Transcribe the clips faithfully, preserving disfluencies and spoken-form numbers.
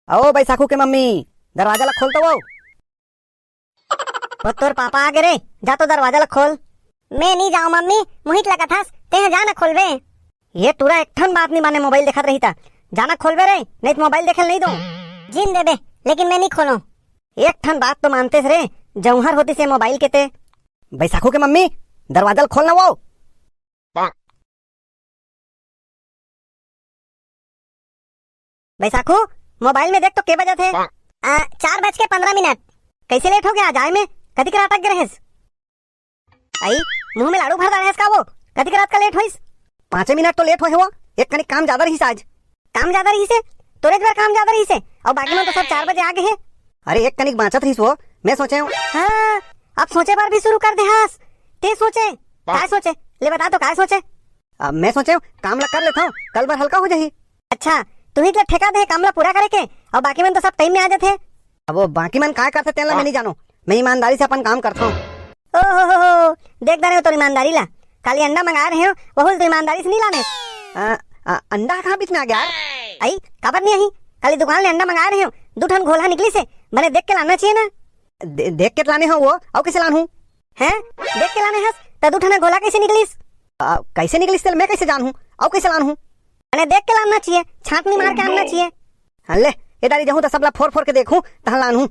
अहो बैसाखू के मम्मी, दरवाजा ला खोल तो वो। वो तोर पापा आ गे रे, जा तो दरवाजा ला खोल। मैं नी जाऊं मम्मी, मुहित लगत हस, तें जा ना खोलबे। ये टूरा एक ठन बात नी माने, मोबाइल देखत रही ता। जाना खोलबे रे, नहीं तो मोबाइल देखे नहीं दो। जिन देबे, लेकिन मैं नी खोलूं। एक ठन बात तो मानतेस रे, जौहर होतिस ये मोबाइल के ते। बैसाखू के मम्मी, दरवाजा ला खोल ना वो। बैसाखू, मोबाइल में देख तो के बजत हे। आ, चार बज के पन्द्रह मिनट। कैसे लेट हो गया आज आए में? कतिक रात तक गे रहेस? आई, मुंह में लाड़ू भर डारे हस का वो? कतिक रात का लेट होइस? पाँचे मिनट तो लेट होए हो, एक कनिक काम ज्यादा रहिस आज। काम ज्यादा रहिस हे? तोरे बर काम ज्यादा रहिस हे? अउ बाकी मन तो सब चार बजे आ गे हे। अरे एक कनिक बाँचत रहिस वो, मैं सोचे हूँ। हाँ, अब सोचे बर भी शुरू कर दे हस। ते सोचे? काय सोचे? ले बता तो काय सोचे? अब मैं सोचे हूँ, काम ला कर लेता हूँ, कल बर हल्का हो जाही। अच्छा, तुही के ठेका दे काम ला पूरा करे के, अउ बाकी मन तो सब टाइम में आ जाथे। अब वो बाकी मन काय करथे तेन ला मैं नहीं जानों, मैं ईमानदारी से अपन काम करता हूँ। ओ हो हो हो, देख डारे हो तोर ईमानदारी ला। काली अंडा मंगाए रहे हो, वहू ल तो ईमानदारी से नहीं लाने। आ, आ, अंडा कहाँ बीच में आ गया यार? आई, काबर नहीं आई? काली दुकान ले अंडा मंगाए रहे हो, दू ठन घोलहा निकलिस हे, बने देख के लाना चाहिए ना। दे-, देख के लाने हो वो, अउ कैसे लानहूँ? हैं? देख के लाने हस, त दू ठन घोलहा कैसे निकलिस? आ, कैसे निकलिस तेला मैं कैसे जानहूँ? अउ कैसे लानहूँ? अरे देख के लानना चाहिए, छांटनी मार के आनना चाहिए। हाँ ले, ए दारी जहूँ त सबला फोर फोर के देखहूँ, तहाँ लानहूँ।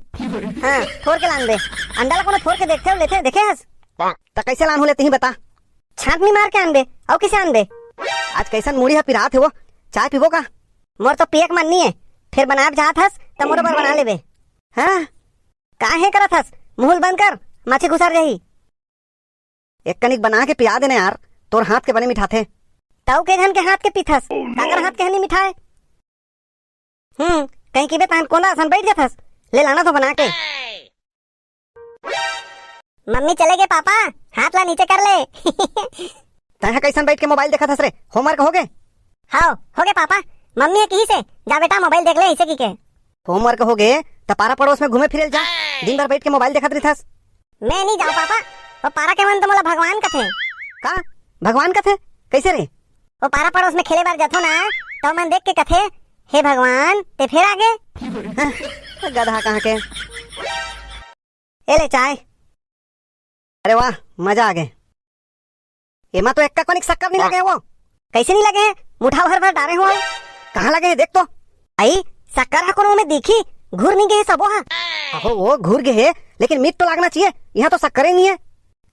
हाँ, फोर के लानबे। अंडा ला कोनो फोर के देखथे अउ लेथे, देखे हस? त कैसे लानहूँ ले तिही बता। छांटनी मार के आनबे, अउ कैसे आनबे? आज कैसन मुड़ी ह पिरात हे वो, चाय पीबो का? मोर तो पिए के मन नहीं है, फिर बनाए चाहत हस त मोरो बर बना लेबे। हाँ, काहे करत हस? मुंह ल बंद कर, माछी घुसर जाही। एक कनिक बना के पिया देना यार, तोर हाथ के बने मिठाथे। तउ के झन के हाथ के पीथस, काकर हाथ के हनी मिठाए? हम्म, कहीं किबे तहन कोंदा असन बैठ जाथस, ले लाना तो बना के। मम्मी चले गे पापा, हाथ ला नीचे कर ले। तैं ह कैसन बैठ के मोबाइल देखत हस रे, होमवर्क हो गे? हाव, हो गे पापा, मम्मी ह किहिस हे, जा बेटा मोबाइल देख ले, ऐसे की के। होमवर्क हो गे, त पारा पड़ोस में घूमे फिरे ल जा, दिन भर बैठ के मोबाइल देखत रहिथस। मैं नहीं जाऊँ पापा, वो पारा के मन तो मोला भगवान कथे। का? भगवान कथे? कैसे रे? वो पारा पड़ोस में खेले बर जाथो ना, त मन देख के कथे, "हे भगवान, ते फेर आ गे।" गधा कहाँ के। ए ले चाय। अरे वाह, मजा आ गे। एमा तो एक्का कनिक शक्कर नहीं हाँ। लगे वो। कैसे नहीं लगे? मुठा भर भर डारे हो। कहाँ लगे हे देख तो। आई, शक्कर हा कोनो में दिखी, घुर नहीं गे हे सबो हा। अहो, वो घुर गे हे, लेकिन मीठ तो लागना चाहिए, यहाँ तो शक्कर ही नहीं है।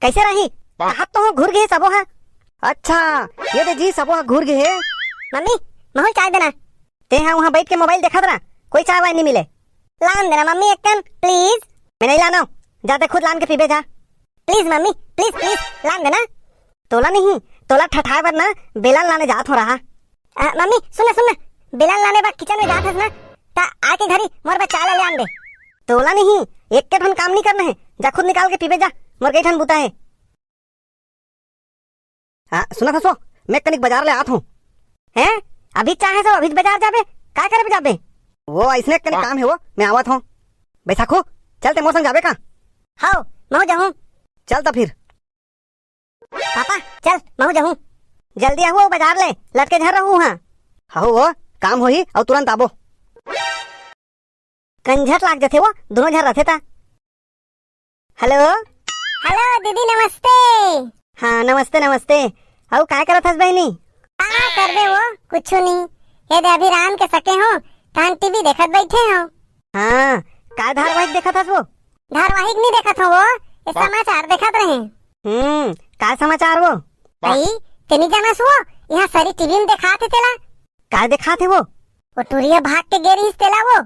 कैसे रही? कहा तो हो घुर गे हे सबो हा। अच्छा, ये दे जी सबो हा घुर गे हे। मम्मी, महू ल चाय देना। ते हा वहाँ बैठ के मोबाइल देखत रहा, कोई चाय वाय नहीं मिले। लान देना मम्मी एक कन, प्लीज। मैं नहीं लाना हूँ, जाते खुद लान के पीबे जा। प्लीज मम्मी, प्लीज, प्लीज, लान देना। तोला नहीं, तोला ठठाए बर ना, बेलन लाने जात हो रहा। आ, मम्मी, सुन ना, सुन ना, बेलन लाने बर किचन में जात हस ना, त आके घरी मोर बर चाय ला ले आन दे। तोला नहीं, एक के ठन काम नहीं करना है, जा खुद निकाल के पीबे जा, मोर कई ठन बूता है। हाँ, सुनत हस वो, मैं कनिक बाजार ले आत हूँ। हैं? अभी चाहे सो, अभी बाजार जाबे? काय करे जाबे? वो ऐसने कनिक हाँ। काम है वो, मैं आवत हूँ। बैसाखू, चल ते मोर संग जाबे का? हाव, महू जाहूँ। चल त फिर। पापा, चल, महू जाहूँ। जल्दी आहू, बाजार ले, लटके झन रहू हाँ। हहू वो, काम होही, अउ तुरंत आबो। कंझट लाग जथे वो, दोनों झन रथे ता। हेलो। हेलो दीदी, नमस्ते। हाँ, नमस्ते, नमस्ते। अउ काय करत हस बहिनी? का करबे वो, कुछु नहीं। ये दे अभी रांध के सके हो, तहन टीवी देखत बैठे हो। हाँ, काय धारावाहिक देखत हस वो? धारावाहिक नहीं देखत हो वो, ये हाँ। समाचार देखत रहे। हम्म, काय समाचार वो? भाई, ते नहीं जानस वो, यहाँ सरी टीवी में देखात हे तेला। काय देखात हे वो? वो टुरिया भाग के गे रहिस तेला वो।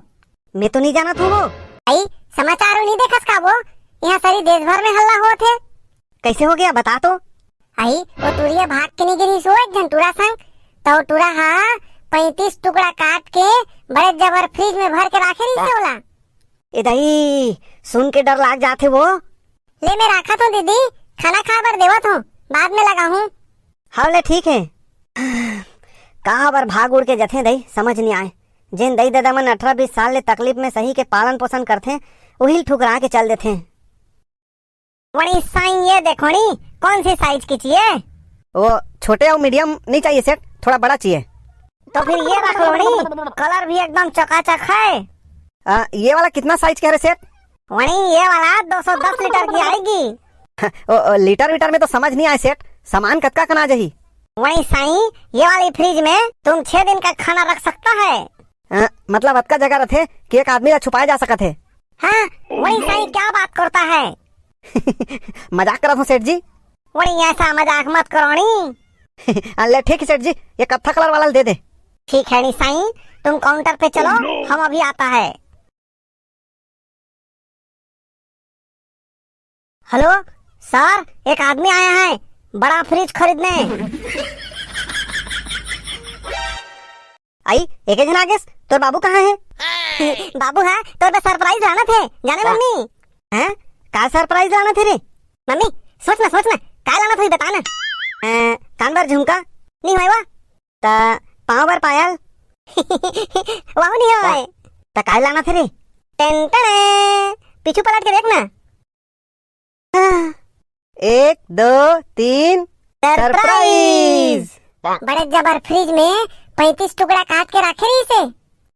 मैं तो नहीं जानत हूँ वो। आई, समाचार नहीं देखस का वो? यहाँ सरी देश भर में हल्ला होत हे। कैसे हो गया, बता तो। आई, वो टुरिया भाग के नहीं गे रहिस वो एक झन टूरा संग, तो वो टूरा हा पैंतीस टुकड़ा काट के बड़े जबर फ्रिज में भर के राखे रहिस हे ओला। ए दाई, सुन के डर लाग जात हे वो। ले मैं राखत हूँ दीदी, खाना खाए बर देवत हूँ, बाद में लगाहूँ। हाँ ले ठीक है। कहाँ बर भाग उड़ के जथे दई, समझ नहीं आए। जेन दई ददा मन अठारह बीस साल ले तकलीफ में सही के पालन पोषण करथे, उही ल ठुकरा के चल देथे। वणी साईं, ये देखो नी, कौन सी साइज की चाहिए? वो छोटे और मीडियम नहीं चाहिए सेठ, थोड़ा बड़ा चाहिए। तो फिर ये रख लो नी, कलर भी एकदम चकाचक है। आ, ये वाला कितना साइज के हरे सेठ? वही ये वाला दो सौ दस लीटर की आएगी। ओ, ओ, लीटर वीटर में तो समझ नहीं आए सेठ, सामान कतका कना जाही? वही साईं, ये वाली फ्रिज में तुम छह दिन का खाना रख सकता है। आ, मतलब अतका जगह रथे कि एक आदमी ला छुपाए जा सकत हे। हाँ, वही साईं, क्या बात करता है? मजाक करत हूँ सेठ जी। वही ऐसा मजाक मत करो नी। आ, ले ठीक है सेठ जी, ये कत्था कलर वाला दे दे। ठीक है नी साईं, तुम काउंटर पे चलो, हम अभी आता है। हेलो सर, एक आदमी आया है बड़ा फ्रिज खरीदने। आई, एक झन आगेस, तोर बाबू कहाँ है? बाबू है, तोर पे सरप्राइज लाना थे, जाने वाह। मम्मी। हैं? का सरप्राइज लाना थे रे? मम्मी, सोच ना, सोच ना, का लाना थे, बता ना। अ, कान बर झुमका? नहीं होय वा। त पाँव बर पायल? वहू नहीं होय। त का लाना थे रे? टेन टेन, पीछू पलट के देख ना। एक, दो, तीन, सरप्राइज। सरप्राइज। बड़े जबर फ्रिज में पैंतीस टुकड़ा काट के रखे रहिसे।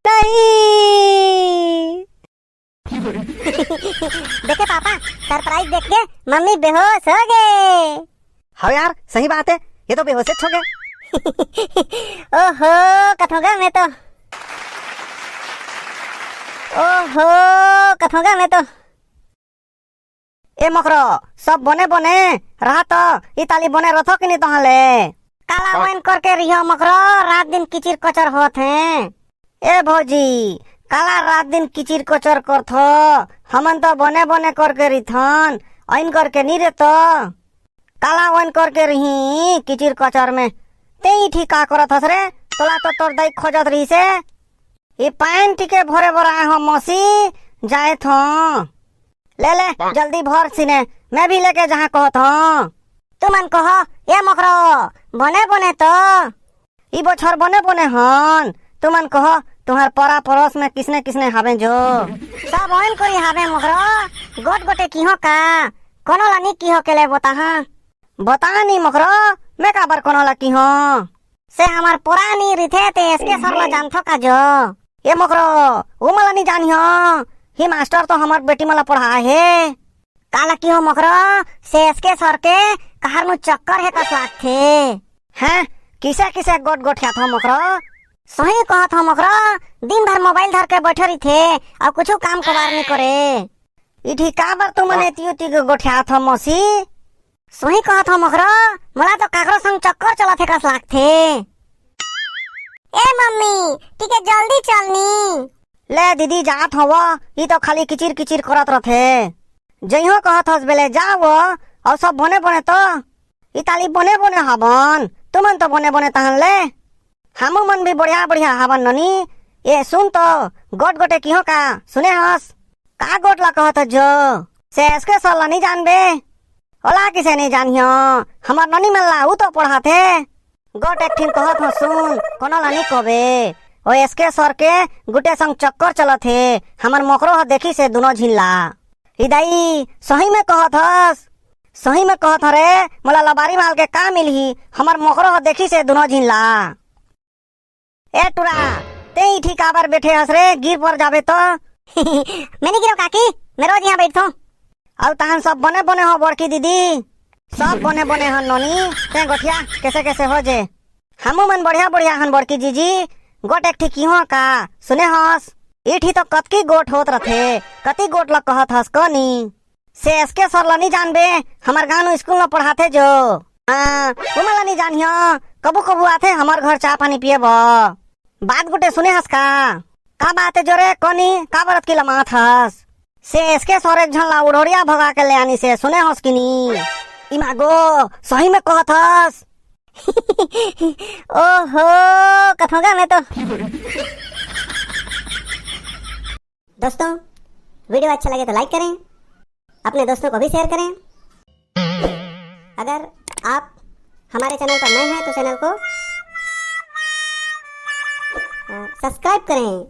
नहीं। देखे पापा, सरप्राइज देख के मम्मी बेहोश हो गए। हाँ यार, सही बात है, ये तो बेहोश हो गए। ओहो, कथों गा मैं तो। ओहो, कथों गा मैं तो। ए मकरो, सब बने बने रहा तो, ई ताली बने रथो कि नहीं तहले? काला वाइन करके रिहो मकरो, रात दिन किचिर कचर होत हैं। ए भौजी, काला रात दिन किचिर कचर करथो, हमन तो बने बने करके रिथन, ऐन करके नी रेतो। काला ऐन करके रिही किचिर कचर में। तें इठी का करत हस रे? तोला तो तोर दाई खोजत रहिसे। ई पानी टिके भरे बर आए हो मौसी, जाए थो। ले ले, जल्दी भर सिने, मैं भी लेके जहाँ कहत हूँ। तुमन कहो, ए मकरो, बने बने तो। ई बछर बने बने हन। तुमन कहो, तुम्हर परा परोस में किसने किसने हावे जो? सब ओन कोरी हावे मकरो, गोट गोटे किहो का, कोनो ला नी किहो के ले बताहा। बता नी मकरो, मैं काबर कोनो ला किहो? से हमर पुरानी रिथे ते एसके सर ला जानथो का जो? ए मकरो, उमला नी जानियो, ही मास्टर तो हमर बेटी मला पढ़ाए हे। काला किहो मकरो, से एसके सर के कहर नु चक्कर हे कस लागथे। हैं, किसे किसे गोट गोठियाथो मकरो? सही कहत हो मकरो, दिन भर मोबाइल धर के बैठे रहिथे, अउ कुछु काम कबार नी करे। इठी काबर तुमन एती उती के गोठियाथो मौसी? सही कहत हो मकरो, मोला तो काकरो संग चक्कर चलत हे कस लागथे। ए मम्मी, टिके जल्दी चल नी। ले दीदी, जात हव, ई तो खाली किचिर किचिर करत रथे। जइहो कहत हस बेले जाव, अउ सब बने बने तो। ई ताली बने बने हवन, तुमन तो बने बने तहन ले। हमू मन भी बढ़िया बढ़िया हवन ननी। ए सुन तो, गोट गोटे किहो का, सुने हस? का गोट ला कहत हस जो? से एसके सर ला नी जानबे? ओला किसे नी जानियो? हमर ननी मन ला ऊ तो पढ़ाथे। गोट एक ठिन कहत हो सुन, कोनो ला नी कहबे। ओ एसके सर के गुटे संग चक्कर चलत हे, हमर मोकरो ह देखिसे दुनो झिन ला। ई दाई, सही में कहत हस? सही में कहत हस रे, मोला लबारी माल के का मिलही, हमर मोकरो ह देखिसे दुनो झिन ला। ए टुरा, तें इठी काबर बैठे हस रे, गिर पर जाबे तो। मैं नहीं गिरो काकी, मैं रोज यहाँ बैठथों। अउ तहन सब बने बने हो बड़की दीदी? सब बने बने हन नोनी, तें गोठिया कैसे कैसे हो जे? हमू मन बढ़िया बढ़िया हन बड़की जीजी। गोट एक ठी किहो का, सुने हस? इठी तो कतकी गोट होत रथे, कती गोट ल कहत हस कनी? से एसके सर ल नी जानबे, हमर गाँव स्कूल म पढ़ाथे जो। हाँ, उमन ल नी जानियो, कभू कभू आथे हमर घर चा पानी पिए बर। बात गुटे सुने हस का? का बात हे जोरे कोनी, का बरत की लमात हस? से एसके सर एक झन ला उड़ोरिया भगा के ले आनी से सुने हस कि नी? इमा गो, सही में कहत हस? ओहो, कथों गा मैं तो। दोस्तों, वीडियो अच्छा लगे तो लाइक करें, अपने दोस्तों को भी शेयर करें। अगर आप हमारे चैनल पर नए हैं तो चैनल को अ, सब्सक्राइब करें